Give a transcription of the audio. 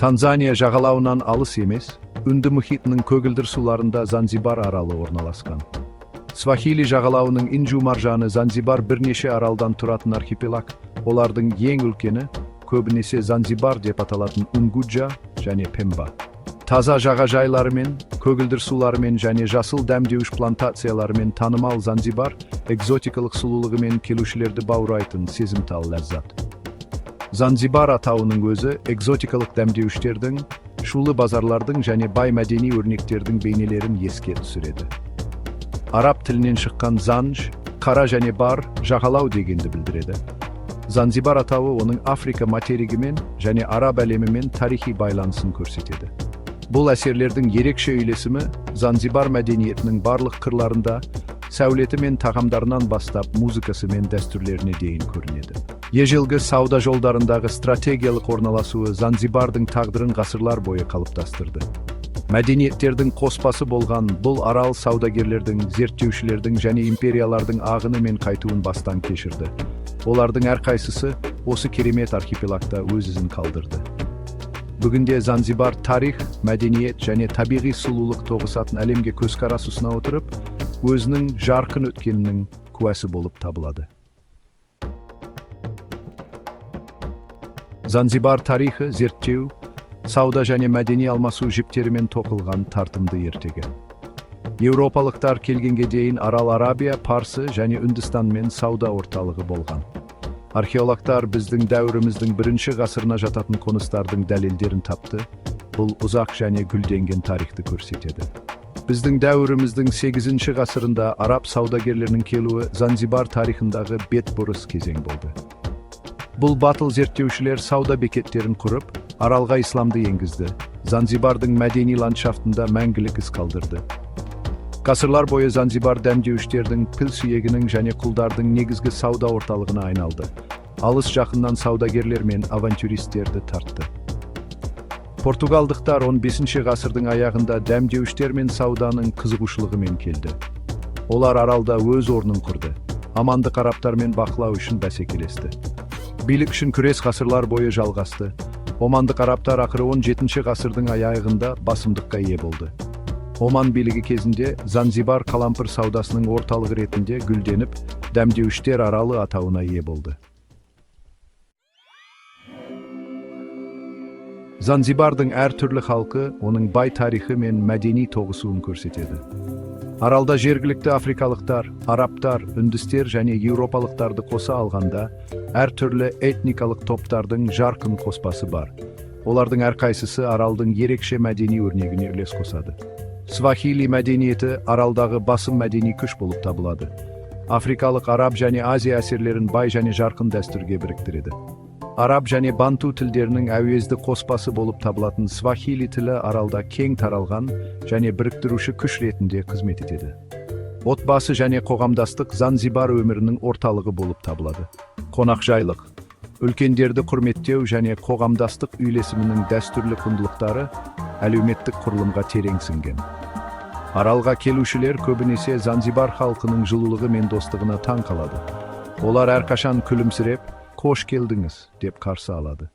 Танзания жағалауынан алыс емес, Үнді мұхитының көгілдір суларында Занзибар аралы орналасқан. Свахили жағалауының інжу маржаны Занзибар бірнеше аралдан тұратын архипелаг. Олардың ең үлкені көбінесе Занзибар деп аталатын Унгуджа және Пемба. Таза жағажайларымен, көгілдір суларымен және жасыл дәмдеуіш плантацияларымен танымал Занзибар экзотикалық сұлулығымен келушілерді баурайтын сезімтал ләззат. Занзибар атауының өзі экзотикалық дәмдеуіштердің, шулы базарлардың және бай мәдени өрнектердің бейнелерін еске түсіреді. Араб тілінен шыққан занж, қара және бар, жағалау дегенді білдіреді. Занзибар атауы оның Африка материгімен және араб әлемімен тарихи байланысын көрсетеді. Бұл әсерлердің ерекше үйлесімі Занзибар мәдениетінің барлық қырларында, сәулеті мен тағамдарынан бастап музыкасы мен дәстүрлеріне дейін көрінеді. Ежелгі сауда жолдарындағы стратегиялық орналасуы Занзибардың тағдырын ғасырлар бойы қалыптастырды. Мәдениеттердің қоспасы болған бұл арал саудагерлердің, зерттеушілердің және империялардың ағыны мен қайтуын бастан кешірді. Олардың әрқайсысы осы керемет архипелагта өз ізін қалдырды. Бүгінде Занзибар тарих, мәдениет және табиғи сұлулық тоғысатын әлемге көзқарас ұсына отырып, өзінің жарқын өткенінің куәсі болып табылады. Занзибар тарихы зерттеу, сауда және мәдени алмасу жіптерімен тоқылған тартымды ертегі. Еуропалықтар келгенге дейін арал Арабия, Парсы және Үндістанмен сауда орталығы болған. Археологтар біздің дәуіріміздің бірінші ғасырына жататын қоныстардың дәлелдерін тапты. Бұл ұзақ және гүлденген тарихты көрсетеді. Біздің дәуіріміздің 8 ғасырында араб саудагерлерінің келуі Занзибар тарихындағы бетбұрыс кезең болды. Бұл батыл зерттеушілер сауда бекеттерін құрып, аралға исламды енгізді. Занзибардың мәдени ландшафтында мәңгілік із қалдырды. Ғасырлар бойы Занзибар дәмдеуіштердің, піл сүйегінің және құлдардың негізгі сауда орталығына айналды. Алыс жақыннан саудагерлер мен авантюристерді тартты. Португалдықтар 15 ғасырдың аяғында дәмдеуіштер мен сауданың қызығушылығымен келді. Олар аралда өз орнын құрды. Омандық арабтармен бақылау үшін бәсекелесті. Билік үшін күрес ғасырлар бойы жалғасты. Омандық арабтар ақыры 17 ғасырдың аяғында басымдыққа ие болды. Оман билігі кезінде Занзибар қалампыр саудасының орталығы ретінде гүлденіп, дәмдеуіштер аралы атауына ие болды. Занзибардың әртүрлі халқы оның бай тарихы мен мәдени тоғысуын көрсетеді. Аралда жергілікті африкалықтар, арабтар, үндістер және еуропалықтарды қоса алғанда, әртүрлі этникалық топтардың жарқын қоспасы бар. Олардың әрқайсысы аралдың ерекше мәдени өрнегіне үлес қосады. Свахили мәдениеті аралдағы басым мәдени күш болып табылады. Африкалық, араб және Азия әсерлерін бай және жарқын дәстүрге біріктіреді. Араб және банту тілдерінің әуезді қоспасы болып табылатын свахили тілі аралда кең таралған және біріктіруші күш ретінде қызмет етеді. Отбасы және қоғамдастық Занзибар өмірінің орталығы болып табылады. Қонақжайлық, үлкендерді құрметтеу және қоғамдастық үйлесімінің дәстүрлі құндылықтары әлеуметтік құрылымға терең сіңген. Аралға келушілер көбінесе Занзибар халқының жылулығы мен достығына таң қалады. Олар әрқашан күлімсіреп, "Қош келдіңіз" деп қарсы алады.